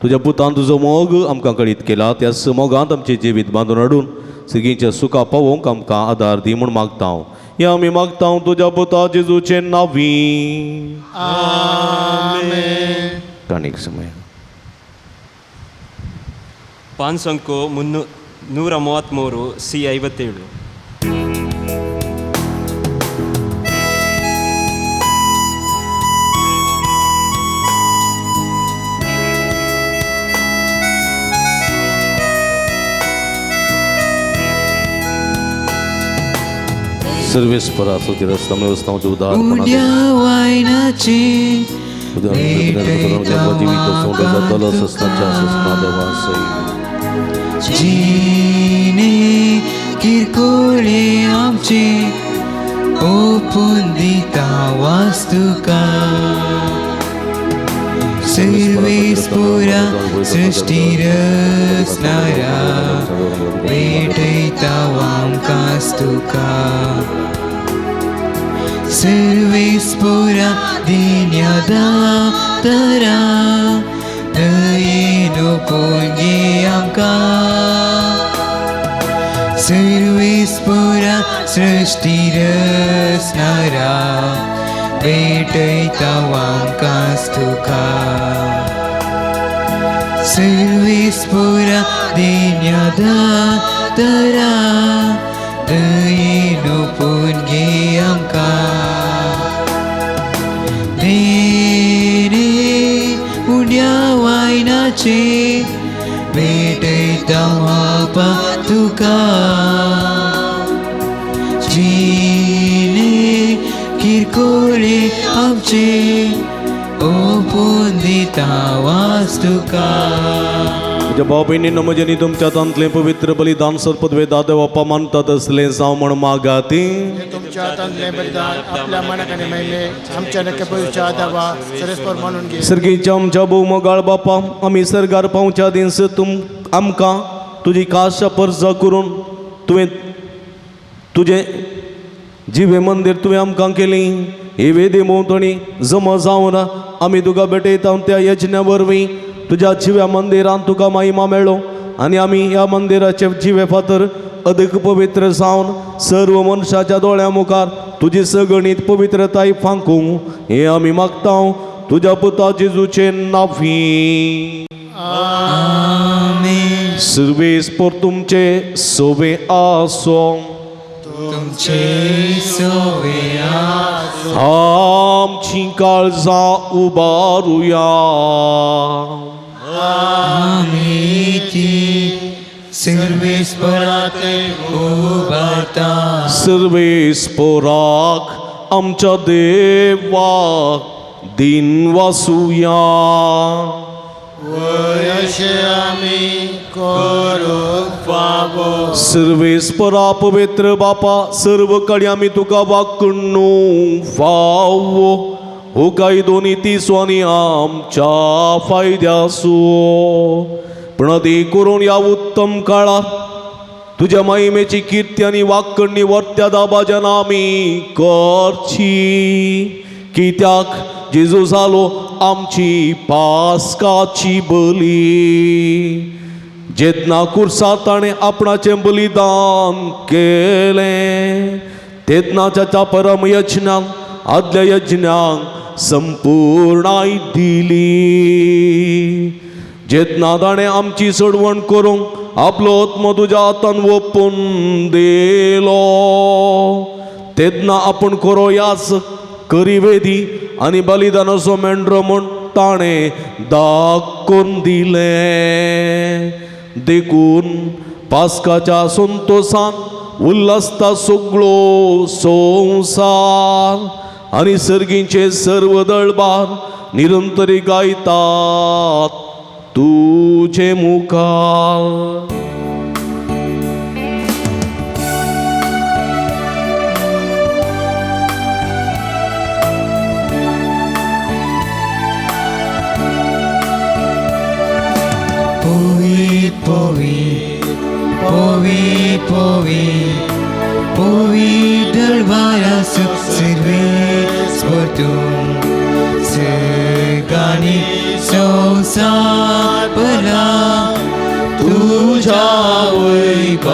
तुज्या पुतान तुजो मोग आमकां कळीत केला त्याच मोगांत आमचें जिवीत बांदून हाडून सगळींच्या सुखा पावोवंक आमकां आदार दी म्हूण मागता. ह्या आमी मागता तुज्या पुता जेजूचे नांवी.
आमेन.
काणीक समय
ಪಾನ್ಸಂಕು 333 ಸಿ 57.
सर्वेस परा सोती रस्ता
उड्या वायनाचे जिने किरकोळे आमचे ओपून दिता वास्तुका सर्वेस्पोरा सृष्टी रचणारा भेटयता आमकां तुका सर्वेस्पोरा दिन्या दातरा दयेन ओपून घे आमकां सर्वेस्पोरा सृष्टी रचणारा भेटयता आमकां तुका सर्वेस्पोरा दिन्या दातरा दयेन ओपून घे आमकां देणे उण्या वायनाचे भेटयता बापा तुका जिने किरकोळे आमचे ओपून दिता वास्तुका.
म्हज्या भाव भयणींनो म्हजें न्ही तुमच्या हातांतलें पवित्र बलिदान सरपदवे दादे बाप्पा मानतात असलें जावं म्हण मागाती.
तुमच्या हातांतलें बलिदान आपल्या मनाक आनी महिमे आमच्या नक्की दावा सरस्पर मानून घे.
सर्गीच्या आमच्या भोव मोगाळ बापा आमी सर्गार पावच्या दीस तुम आमकां तुजी खास परजा करून तुवें तुजें जिवें मंदीर तुवें आमकां केली. ही वेदी भोंवतणी जमा जावन आमी तुका भेटयता त्या यज्ञा वरवीं तुज्या जिव्या मंदिरान तुका महिमा मेळ्ळो आनी आमी ह्या मंदिराचे जिवे फातर अदीक पवित्र जावन सर्व मनशाच्या दोळ्या मुखार तुजी सगणीत पवित्रताय फांकूं हें आमी मागता तुज्या पुता जेजूचे नांवी.
आमेन.
सर्वेस्पोर तुमचे सोवे आसो.
तुमचे सोवे आसो.
आमची काळजां उबारुया.
आमी ती सर्वेस्पराक उबारता.
सर्वेस्पोराक आमच्या देवाक दिन वासुया.
अशें आमी करूंक फावो.
सर्वेस्परा पवित्र बापा सर्व कडेन आमी तुका वागणू फावो हो कायदो नीती आनी आमच्या फायद्यासो पूण ती करून ह्या उत्तम काळार तुज्या महिमेची किर्ती आनी वागकण्णी वर्त्या दाबाज्यान आमी करची. कित्याक जेजू जालो आमची पास्काची बली. जेन्ना कुर्सा ताणें आपणाचें बलिदान केलें तेन्ना ताच्या परम यज्ञान आदल्या यज्ञांक संपूर्णाय दिली. जेन्ना ताणें आमची सोडवण करूंक आपलो आत्मो तुज्या हातान ओपून दिलो तेन्ना आपूण खरो याच करी वेदी आनी बलिदानाचो मेंढरो म्हूण ताणें दाखोवन दिलें. देखून पास्काच्या संतोसान उल्हासता सगळो संवसार आनी सर्गींचे सर्व दळबार निरंतरी गायतात तुजे मुखार.
Povi, povi, povi, povi दरबारास सर्वेस्पर तूं सर्गानी संवसार भरला तुज्या वैभवान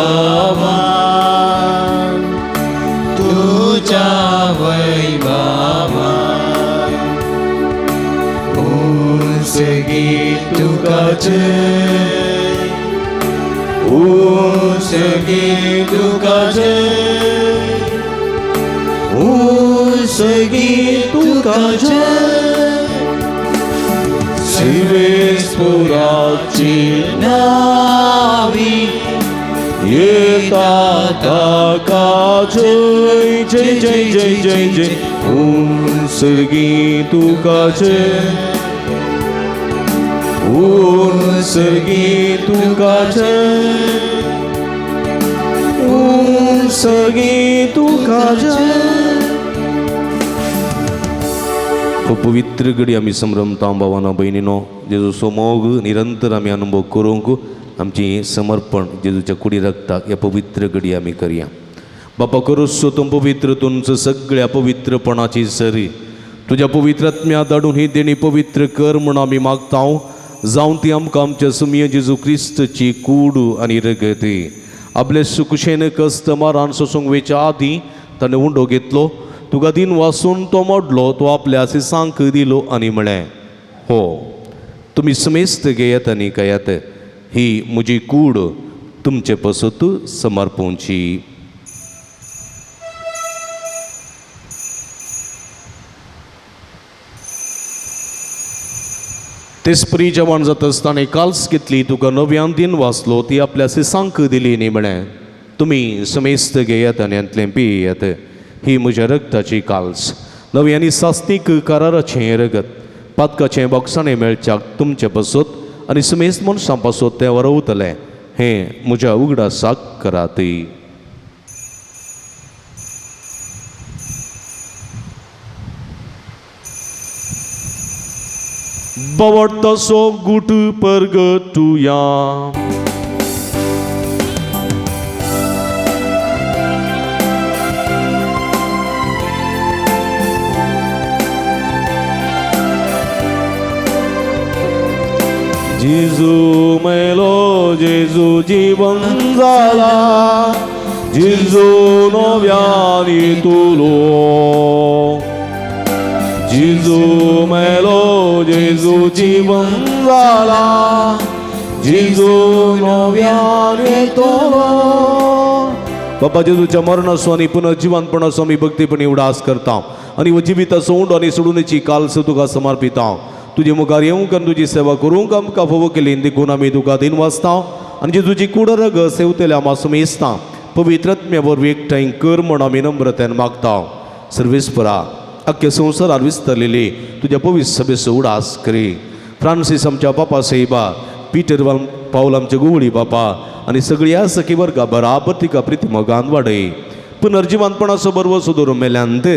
तुज्या वैभवान उंचगी तुका जय उंचगी तुका जय उंचगी तुका जय सर्वेस्पराची नावी
येता ताका जय जय जय जय जय जय उंसर्गी तुका जय उंसर्गी तुका जय उंसर्गी तुका जय. हो पवित्र घडी आमी संभ्रमता भावानो भयणीनो, जेजूचो मोग निरंतर आमी अनुभव करूंक आमची समर्पण जेजूच्या कुडी रक्ताक ह्या पवित्र घडी आमी करया. बापा करूसो तूं पवित्र तुमचो सगळ्या पवित्रपणाची सरी तुज्या पवित्र आत्म्या धाडून ही देणी पवित्र कर म्हूण आमी मागता, जावन ती आमकां आमच्या सुमये जेजू क्रिस्तची कूड आनी रगती. आपले सुकुशेन कस्त मारान सोसूंक वेच्या आदीं ताणें उंडो घेतलो, तुका दिन वासून तो मोडलो, तो आपल्या सिसांक दिलो आनी म्हळें, हो तुमी समेस्त घेयात आनी खायात, ही म्हजी कूड तुमचे पसत समर्पणची. तेसपरी जेवण जाता आसतना काल्स घेतली, तुका नव्यान दिन वाचलो, ती आपल्या सिसांक दिली आनी म्हळें, तुमी समेस्त घेयात आनी हांतलें पियात, ही म्हज्या रगताची काल्स, नवी आनी सास्तीक कराराचें रगत, पातकाचें बोगसाणें मेळच्याक तुमचे पासत आनी समेस्त मनशां पासत तें वरवतलें, हें म्हज्या उगडासाक करात. बवडतसो गुट परगटुया. जेजू मेलो, जेजू जीवन जाला, जेजू नव्यानी तुलो. जेजू मेलो, जेजू जीवन जाला, जेजू नव्यानी तुलो. बाबा जेजूच्या मरणाचो आनी पुनर्जिवनपणाचो आमी भक्तीपणी उडास करता आनी जिविताचो उंडो आनी सोडूनची कालसो तुका समर्पिता. तुजे मुखार येवंक आनी तुजी सेवा करूंक आमकां फावो केली देखून आमी तुका दिन वाचता आनी जेजूची कूड रग सेवतल्या आमी येसता पवित्र आत्म्या वरवीं एकठांय कर म्हूण आमी नम्रतेन मागता. सर्वेस्परा अख्ख्या संवसारार विस्तारलेली तुज्या पवित्र सभेचो उडास करी. फ्रांसीस आमच्या बापा साहेबा, पिटर पावल आमच्या गुवळी बापा आनी सगळ्या सखी वर्गा बराबर तिका प्रिती मोगान वाडय. पुनर्जिवनपणाचो बरवसो दवरून मेल्यांत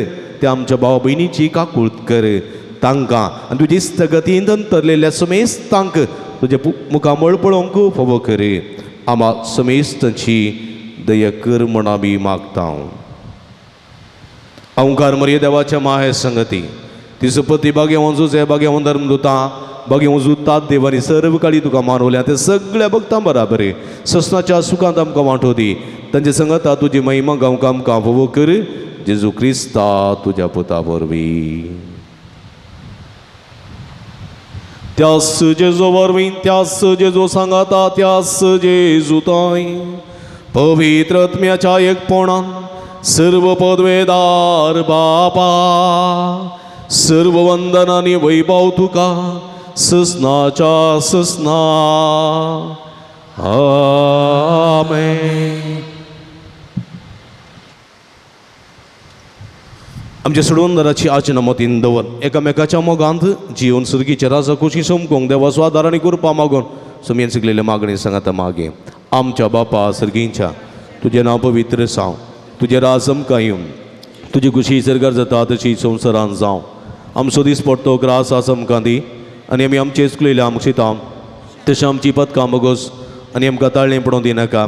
त्या आमच्या भाव भयणीची काकूळत कर. तांकां आनी तुजी स्थगतीन अंतरलेल्या समेस्तांक तुजें मुखामळ पळोवंक फावो कर. आमा समेस्तांची दया कर म्हूण आमी मागता. अंकार मरिये देवाच्या माहे संगती तिचो पती बागेवन जुजे बागेवन धर्मदुता बागेवन जुतात देवानी सर्व काळी तुका मानवल्या ते सगळ्या भक्तां बराबर ससनाच्या सुखांत आमकां वांटो दी. तांचे संगता तुजी महिमा गावंक आमकां फावो कर. जेजू क्रिस्ता तुज्या पुता वरवीं. त्यास जेजू वरवीं, त्यास जेजू सांगाता, त्यास जेजू ताय पवित्र आत्म्याच्या एकपणान सर्व पदवेदार बापा सर्व वंदन आनी वैभव तुका ससनाच्या ससना. आमेन. आमच्या सोडवणदाराची आचना मतीन दवर एकामेकाच्या मोगांत जिवन सुर्गीच्या राजा कुशी समकोंक देवाचो आदार आनी कृपा मागून सुमयेन शिकलेले मागणी सांगाता मागे. आमच्या बापा सर्गींच्या तुजें नांव पवित्र जावं, तुजें राज आमकां येवं, तुजी खुशी सर्गार जाता तशी संवसारान जावं. आमचो दीस पडटो ग्रास आस आमकां दी आनी आमी आमचे चुकलेले आमकां शिता तशें आमची पदकां बगोस आनी आमकां ताळणें पडोवंक दिनाका,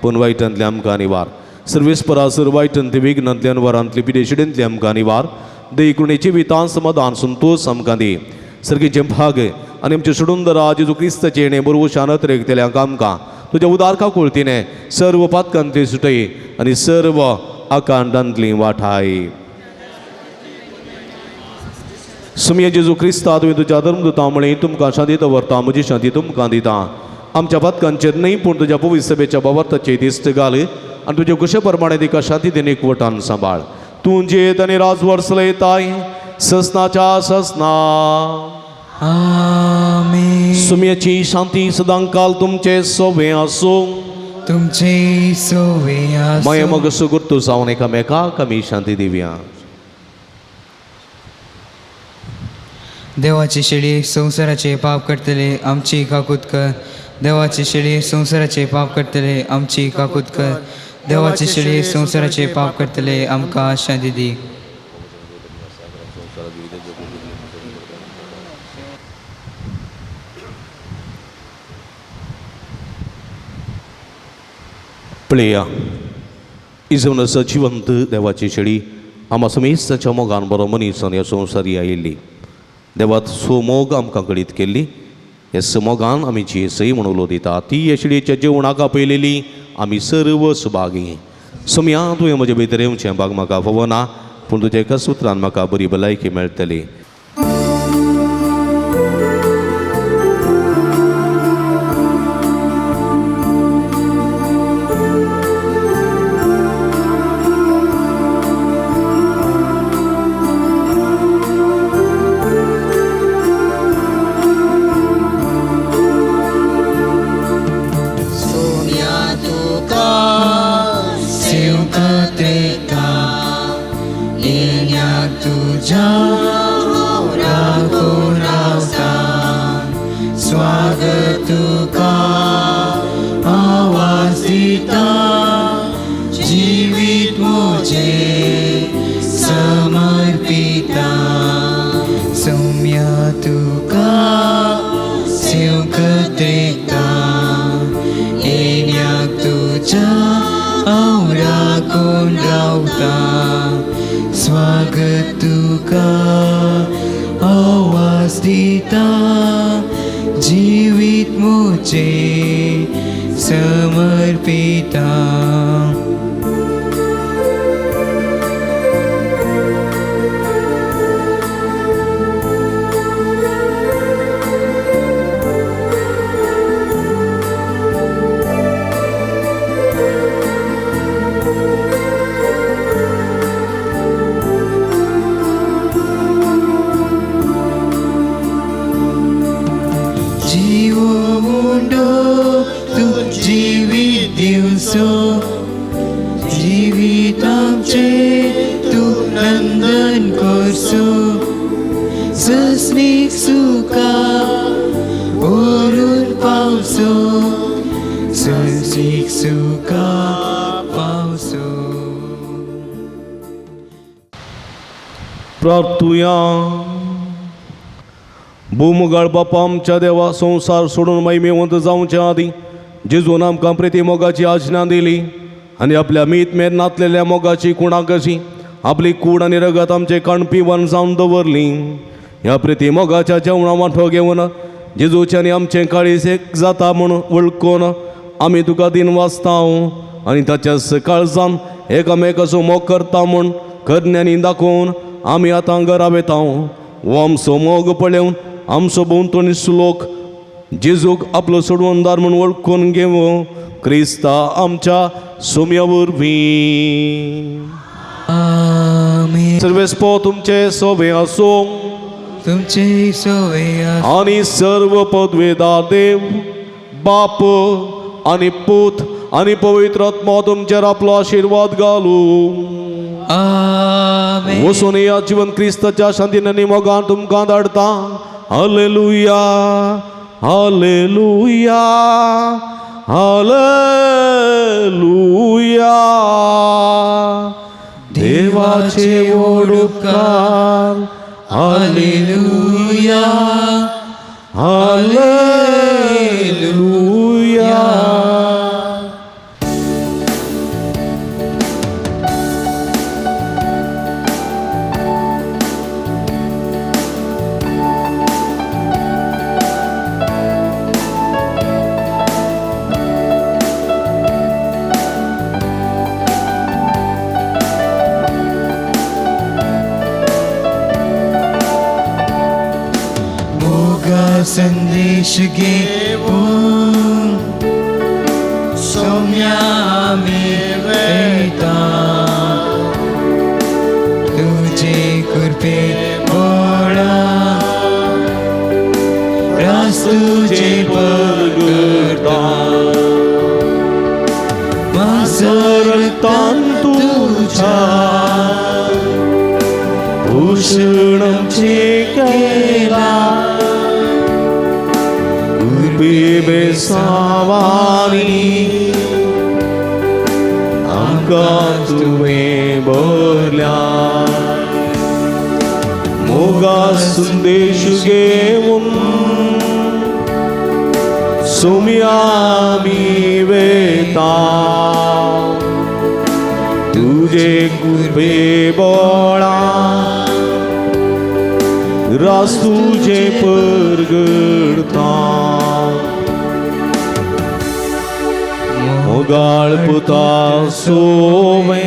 पूण वायटांतलें आमकां निवार. सर्वेस्परा सर वायटांतली विघ्नांतली अनवरांतली पिडेशिडेंतली आमकां निवार. दयकुणेची वितान समाधान संतोष आमकां दी. सर्गीचें भाग आनी आमचे सोडूनदरा जेजू क्रिस्ताचें येणें बरोवशान अतिरेकतल्यांक आमकां तुज्या उदार काकुळतीने सर्व पातकांतली सुटय आनी सर्व आकांडांतली वाठाय. सुमये जेजू क्रिस्ता तुवें तुज्या धर्मदुता म्हळें तुमकां शांती दवरता, म्हजी शांती तुमकां दिता. आमच्या पातकांचेर न्हय पूण तुज्या पवित्र सभेच्या बावर्ताचेर दिश्ट घाल आनी तुजे कुशे प्रमाणे तिका शांती दिवन एकवटान सांबाळ. तूं जेत आनी राजवर चलयताय ससनाच्या ससना.
आमेन.
सुमयेची शांती सदांकाल तुमचे सोबे आसूं.
तुमचे सोवे आसूं.
माया मोगाचो गुर्तू जावन एकामेकाक आमी शांती दिवया.
देवाची शेळी संवसाराचे पाप करतले आमची काकूत कर. देवाची शेळी संवसाराचे पाप करतले आमची काकूत कर. देवाची शेळी संवसाराचे पाप करतले आमकां शांती दी.
पळया इजवनस जिवंत देवाची शेळी आमा समेस्ताच्या मोगान बरो मनीस ह्या संवसारी आयिल्ली. देवात सो मोग आमकां कळीत केल्ली. ह्या समोगान आमी जी सई म्हणून उलो दिता ती ह्या शेळयेच्या जेवणाक आपयलेली आमी सर्व सुभागी. समया तुवें म्हजे भितर येवचें भाग म्हाका फावना, पूण तुज्या एका सुत्रान म्हाका बरी भलायकी मेळटली. प्रार्थुया. भूमगाळ बापा आमच्या देवा, संवसार सोडून महिमेवंत जावच्या आदीं जेजून आमकां प्रिती मोगाची आज्ञा दिली आनी आपल्या मीत मेर नातलेल्या मोगाची कुणाक कशी आपली कूड आनी रगत आमचे काण पिवन जावन दवरली. ह्या प्रिती मोगाच्या जेवणा वांटो घेवन जेजूचे आनी आमचें काळीज एक जाता म्हूण वळखून आमी तुका दिन वाचता आनी ताच्या काळजान एकामेकाचो मोग करता म्हूण करण्यांनी दाखोवन आमी आतां घरा वेता. हो आमचो मोग पळोवन आमचो भोंवतणी लोक जेजूक आपलो सोडवणदार म्हूण वळखून घेवं क्रिस्ता आमच्या सोम्या वरवीं. सर्वेस्पो तुमचे सोबे आसूं,
तुमचे सोबे
आनी सर्व पदवेदार देव बाप आनी पूत आनी पवित्र आत्मा तुमचेर आपलो आशिर्वाद घालूं. वचून या जिवन क्रिस्ताच्या शांतीन आनी मोगान तुमकां धाडटा. Hallelujah, hallelujah, hallelujah. देवाचे व्हड उपकार. Hallelujah, hallelujah.
संदेश घेऊन सौम्या आमी वयता, तुजे कृपे बोळा रास तुजे परगटा.
रक्षण आमचें केलां कृपे बेसावानी आमकां तुवें भरल्या मोगा संदेश घेवन सोम्या आमी वेता तुजे कृपे बोळा रास तुजे परगडता मोगाळ पुता सोवे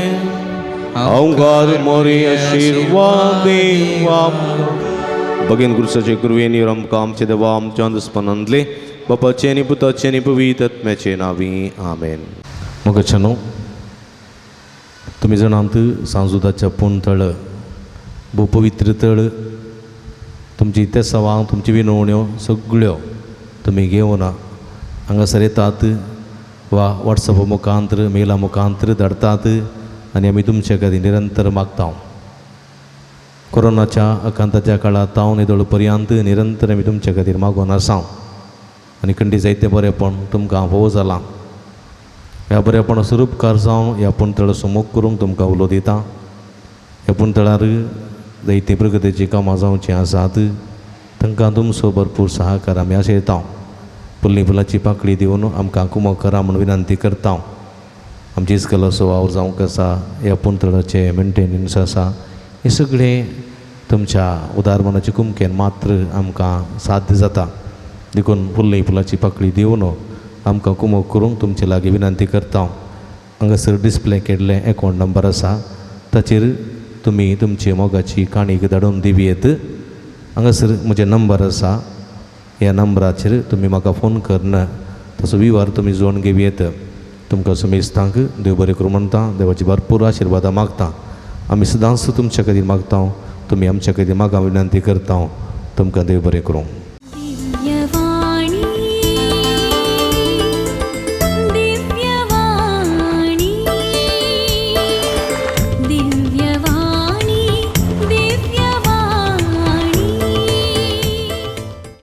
अवघार मोरे आशिर्वाद देवा. बगेन गुरुसाचे कुरवेनी आमकां आमचे देवा आमच्या दुस्पनांतले बापाचे आनी पुताचे आनी पवित्र आत्म्याचे नावी आमेन. मोगाच्यानो, तुमी जाणात सांजुदाच्या पूण तळ भोव पवित्र तळ. तुमची तेसावां तुमची विनवण्यो सगळ्यो तुमी घेवन हांगासर येतात वा वॉट्सॅप मुखांतर मेला मुखांतर धाडतात आनी आमी तुमचे खातीर निरंतर मागता. कोरोनाच्या आकांताच्या काळांत हांव निदळ पर्यंत निरंतर आमी तुमचे खातीर मागून आसा आनी खंडी जायते बरेपण तुमकां भोव जालां. ह्या बरेपणाचो उपकार जावन ह्या पुणतळ सुमूक करूंक तुमकां उलो दिता. ह्या पुणतळार जायती प्रगतीचीं कामां जावचीं आसात तांकां तुमचो भरपूर सहकार आमी आशयता. पुल्ली फुलाची पाकळी दिवन आमकां कुमक करा म्हूण विनंती करता. आमची इस्कलाचो वावर जावंक आसा, ह्या पुणतळाचें मेंटेनन्स आसा, हें सगळें तुमच्या उदार मनाचे कुमकेन मात्र आमकां साध्य जाता. देखून फुल्ली फुलाची पाकळी दिवन आमकां कुमक करूंक तुमचे लागीं विनंती करता. हांगासर डिस्प्ले केल्लें एकावंट नंबर आसा ताचेर तुमी तुमची मोगाची काणीक धाडून दिवयेत. हांगासर म्हजें नंबर आसा, ह्या नंबराचेर तुमी म्हाका फोन करून तसो विवर तुमी जोडून घेवयेत. तुमकां सुमेस्तांक देव बरें करूं म्हणटा, देवाची भरपूर आशिर्वादां मागता. आमी सदांच तुमच्या खातीर मागता, तुमी आमच्या खातीर मागा विनंती करता. तुमकां देव बरें करूं.